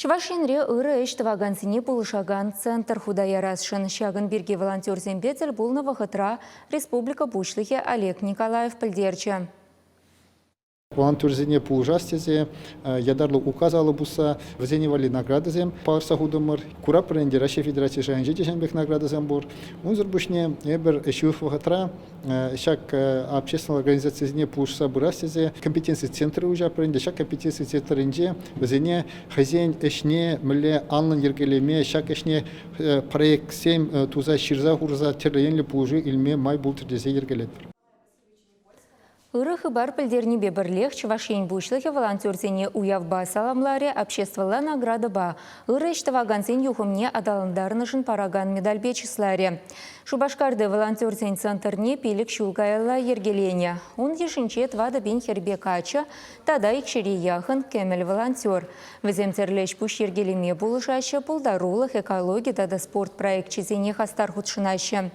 Чӑваш Енре ырӑ ӗҫ тӑвакансене пулӑшакан центр хута ярасшӑн. Ҫакӑн пирки волонтерсемпе тӗл пулнӑ вӑхӑтра республика Пуҫлӑхӗ Олег Николаев пӗлтерчӗ. Волонтерсене пулӑшас тесе ятарлӑ указ алӑ пусса вӗсене валли наградӑсем палӑртса хутӑмӑр. Куратпӑр ӗнтӗ, Раҫҫей Федераци шайӗнче те ҫавӑн пек наградӑсем пур. Унсӑр пуҫне эпир ҫывӑх вӑхӑтра ҫак общественнӑй организацисене пулӑшса пырас тесе компетенци центрӗ уҫатпӑр ӗнтӗ. Ҫак компетенци центрӗнче вӗсене хӑйсен ӗҫне мӗнле анлӑн йӗркелеме, ҫак ӗҫне проектсем туса ҫырса хурса тӗрлӗ енлӗ пулӑшу илме май пултӑр тесе йӗркелетпӗр. Ырӑ хыпар пӗлтернипе пӗрлех Чӑваш Ен Пуҫлӑхӗ волонтерсене уявпа саламларӗ, обществӑлла наградӑпа ырӑ ӗҫ тӑвакансен юхӑмне аталантарнӑшӑн паракан медальпе чысларӗ. Шупашкарти волонтерсен центрне 5 ҫул каялла йӗркеленӗ. Ун йышӗнче 4000 хӗрпе каччӑ тата икҫӗре яхӑн кӗмӗл волонтер. Вӗсем тӗрлӗ ӗҫ-пуҫ йӗркелеме пулӑшаҫҫӗ, пултарулӑх, экологи тата спорт проекчӗсене хастар хутшӑнаҫҫӗ.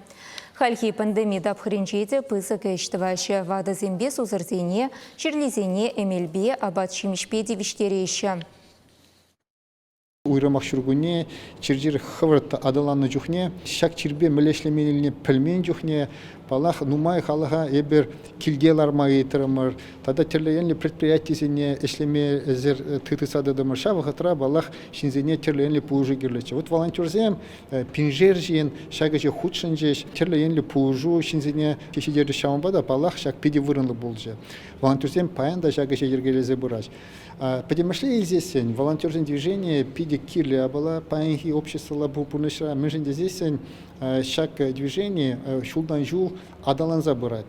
Хальхи пандеми тапхӑрӗнче те пысӑк ӗҫ тӑваҫҫӗ. Ватӑсемпе сусӑрсене, чирлисене эмелпе, апат-ҫимӗҫпе тивӗҫтереҫҫӗ. Уйрӑмах ҫуркунне чир-чӗр хӑвӑрт аталаннӑ чухне, ҫак чирпе мӗнле ӗҫлемеллине пӗлмен чухне, паллах, нумай халӑха эпир килте ларма ыйтрӑмӑр тата тӗрлӗ енлӗ предприятисене ӗҫлемесӗр тытса тӑтӑмӑр. Ҫав вӑхӑтра, паллах, ҫынсене тӗрлӗ енлӗ пулӑшу кирлӗччӗ. Вот волонтерсем пиншер ҫын ҫак ӗҫе хутшӑнчӗҫ, тӗрлӗ енлӗ пулӑшу ҫынсене ҫитерчӗҫ. Ҫавӑнпа та, паллах, ҫак питӗ вырӑнлӑ пулчӗ. Волонтерсем паян та ҫак ӗҫе йӗркелесе пыраҫ. Пӗтӗмӗшле илсессӗн, волонтерсен движенийӗ питӗ кирлӗ япала паянхи обществӑлла пурнӑҫра. Мӗншӗн тесессӗн ҫак движени ҫултан ҫул аталанса пырать.